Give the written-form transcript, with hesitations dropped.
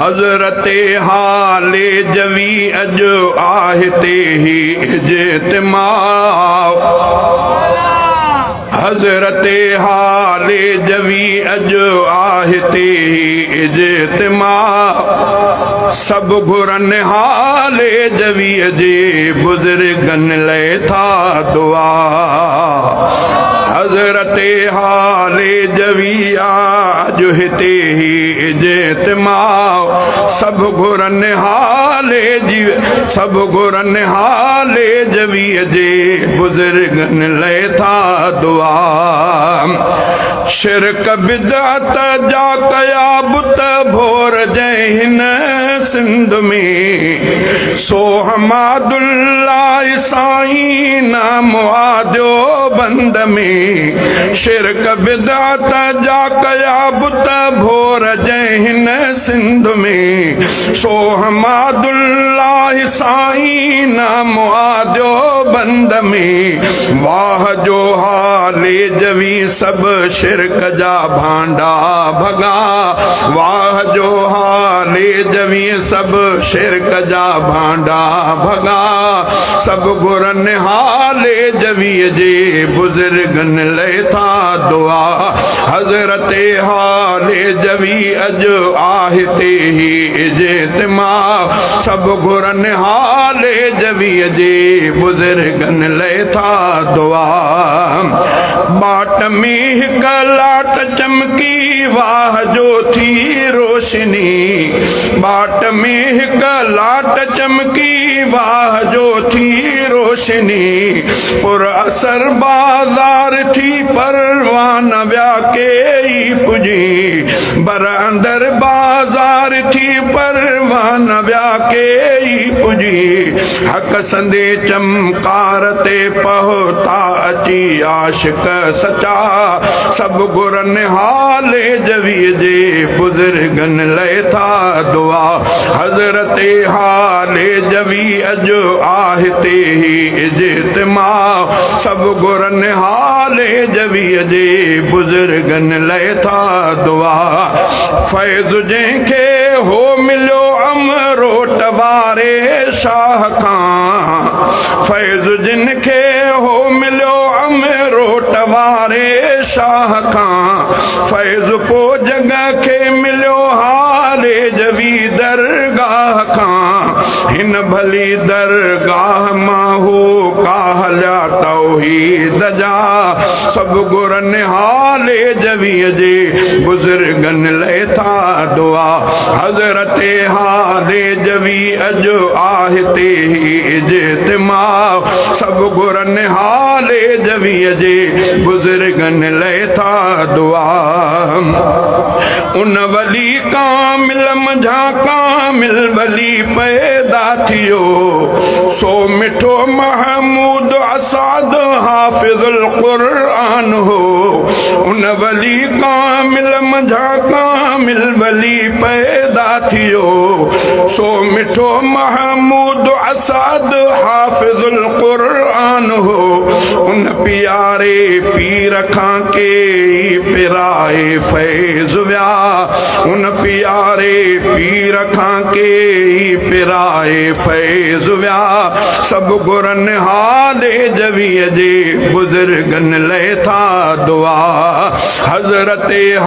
حضرت هالي جوي اڄ آهي تي هي اجتماع. حضرت هالي جوي اڄ آهي تي هي اجتماع. سڀ گهرن هالي جوي جي بزرگن لئه ٿا دعا. حضرت هالي جوي اڄ هتي هي اجتماع. سڀ گهرن هالي جي سڀ گهرن هالي جوي جي بزرگن لئه ٿا دعا. شرڪ بدعت جا ڪيا بت ڀور جنهن هن سنڌ ۾، سو حماد الله سائين نام آ ديوبند ۾. شرڪ بدعت جا ڪيا بت ڀور جنهن هن سنڌ ۾، سو حماد الله سائين نام آ ديوبند ۾. واهه جو هالي جوي سڀ شرڪ جا ڀانڊا ڀڳا. واهه جو هالي جوي سڀ شرڪ جا ڀانڊا ڀڳا. سڀ گهرن هالي جوي جي بزرگن لئه ٿا دعا. حضرت هالي جوي اڄ آهي تي هي اجتماع. سڀ گهرن هالي جوي جي بزرگن لئه ٿا دعا. ٻاٽ ۾ هڪ لاٽ چمڪي واهه جو ٿي روشني. ٻاٽ ۾ هڪ لاٽ چمڪي واهه جو ٿي روشني. پر اثر بازار ٿي پروانه ويا ڪيئي پڄي. بر اندر بازار ٿي پروانه ويا ڪيئي پڄي. حق سندي چمڪار تي پهتا اچي عاشق سچا. سڀ گهرن هالي جوي جي بزرگن لئه ٿا دعا. حضرت هالي جوي اڄ آهي تي هي اجتماع. سڀ گهرن هالي جوي جي بزرگن لئه ٿا دعا. فيض جنهن کي هو مليو امروٽ واري شاهه کان. فيض جن کي هو مليو امروٽ واري شاهه کان. فيض پو جڳ کي مليو هاري جوي درگاهه کان. هن ڀلي درگاهه مان هو ڪاهليا توحيد جا. سڀ گهرن هالي جوي جي بزرگن لئه ٿا دعا. حضرت هالي جوي اڄ آهي تي هي اجتماع. سڀ گهرن هالي جوي جي بزرگن لئه ٿا دعا. ان ولي ڪامل منجهان ڪامل ولي پيدا ٿيو. سو مٺو محمود اسعد حافظ القرآن هو. ان ولي ڪامل منجهان ڪامل ولي پيدا ٿيو. سو مٺو محمود اسعد حافظ القرآن هو. ان پياري پير کان ڪيئي پرائي فيض ويا. ان پياري پير کان ڪيئي پرائي فيض ويا. سڀ گهرن هالي جوي جي بزرگن لئه ٿا دعا. حضرت.